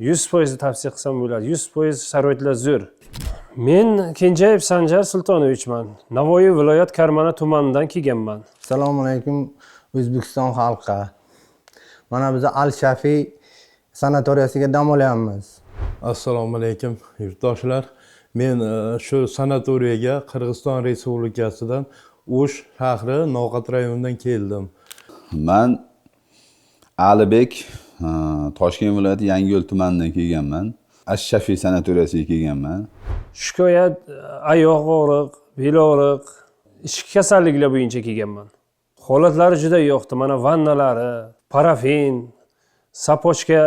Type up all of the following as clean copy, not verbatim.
100% tavsiya qilsam bo'ladi, 100% sharoitlar zo'r. Men Kenjayev Sanjar Sultonovichman, Navoiy viloyat, Karmana tumanidan kelganman. Assalomu alaykum, O'zbekiston xalqi. Mana biz Al Shafi sanatoriyasiga dam olyapmiz. Assalomu alaykum, yurtdoshlar. Men shu sanatoriyaga Qirg'iziston Respublikasidan, O'sh shahri, No'xat rayonidan keldim. Man Alibek, Toshkent viloyati, Yangiyo'l tumanidan kelganman. Ash Shafi sanatoriyasiga kelganman. Shikoyat: oyoq og'riq, bel og'riq, ichki kasalliklar bo'yicha kelganman. Holatlari juda yoqdi. Mana vannalari, parafin, сапожка,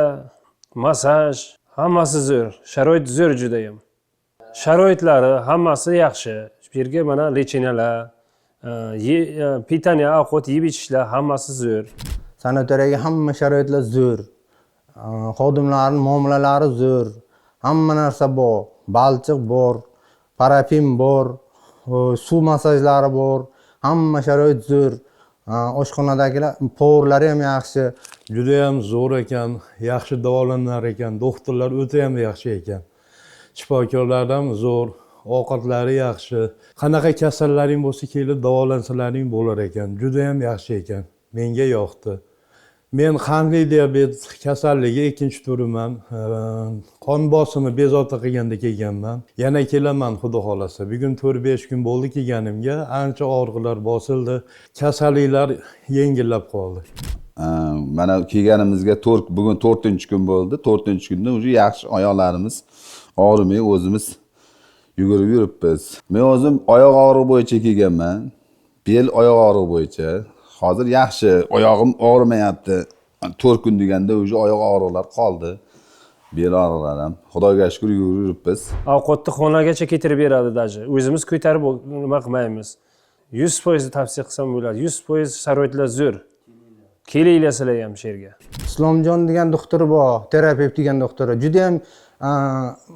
massaj, hammasi zo'r. Sharoit zo'r judayam. Sharoitlari hammasi yaxshi. Bu yerga mana лечения lar, питание, ovqat yeb ichishlar, hammasi zo'r. Sanatoriyaga hamma sharoitlar zo'r. Xodimlarning muomalalari zo'r. Hamma narsa bor. Balchiq bor, parafin bor, suv massajlari bor. Hamma sharoit zo'r. Oshxonadagilar, повар lari ham yaxshi. Judayam zo'r ekan, yaxshi davolanar ekan, doktorlar o'tayam yaxshi ekan. Shifokorlar ham zo'r, ovqatlari yaxshi. Qanaqa kasallaring bo'lsa, kelib davolansalaring bo'lar ekan. Judayam yaxshi ekan. Menga yoqdi. Men qandli diabet kasalligi ikkinchi turiman. Qon bosimi bezovta qilganda kelganman. Yana kelaman, xudo xohlasa. Bugun 4-5 kun bo'ldi kelganimga. Ancha og'riqlar bosildi. Kasalliklar yengillab qoldi. Mana kelganimizga to'rt, bugun to'rtinchi kun bo'ldi. To'rtinchi kunda уже yaxshi, oyoqlarimiz og'rimay, o'zimiz yugurib yuribmiz. Men o'zim oyoq og'rig'i bo'yicha kelganman, bel, oyoq og'rig'i bo'yicha. Hozir yaxshi, oyog'im og'rimayapti. 4 kun deganda уже oyoq og'riqlar qoldi, bel og'riqlar ham. Xudoga shukur, yugurib yuribmiz. Ovqatni xonagacha keltirib beradi даже. O'zimiz ko'tarib nima qilmaymiz. 100% tavsiya qilsam bo'ladi, 100% sharoitlar zo'r. Kelinglar sizlar ham shu yerga. Islomjon degan doktor bor, terapevt degan doktori. Judayam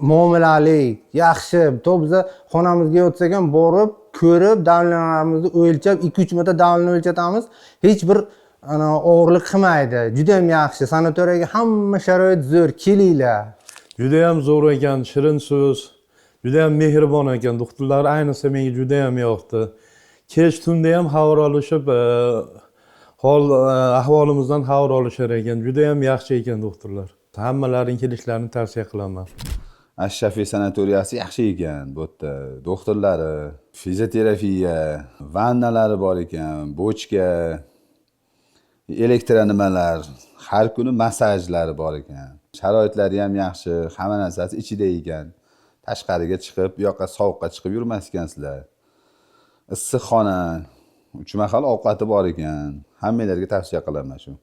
muomalali, yaxshi. To biza xonamizga yotsak ham, borib, ko'rib, давления larimizni o'lchab, 2-3 marta давление o'lchatamiz. Hech bir ana og'irlik qilmaydi. Judayam yaxshi. Sanatoriyaga hamma sharoit zo'r. Kelinglar. Judayam zo'r ekan, shirin so'z, judayam mehribon ekan doktorlar, ayniqsa menga judayam yoqdi. Kech tunda ham xabar olishib, hol ahvolimizdan xabar olishar ekan. Judayam yaxshi ekan doktorlar. Hammalaring kelishlarini tavsiya qilaman. Ash-Shafi sanatoriyasi yaxshi ekan bu yerda. Doktorlari, fizioterapiya, vannalari bor ekan, bochka, elektro nimalar, har kuni massajlari bor ekan. Sharoitlari ham yaxshi, hamma narsasi ichida ekan. Tashqariga chiqib, u yoqqa sovuqqa chiqib yurmas ekansizlar. Issiqxona, uch mahal ovqati bor ekan. Hammanglarga tavsiya qilaman shu.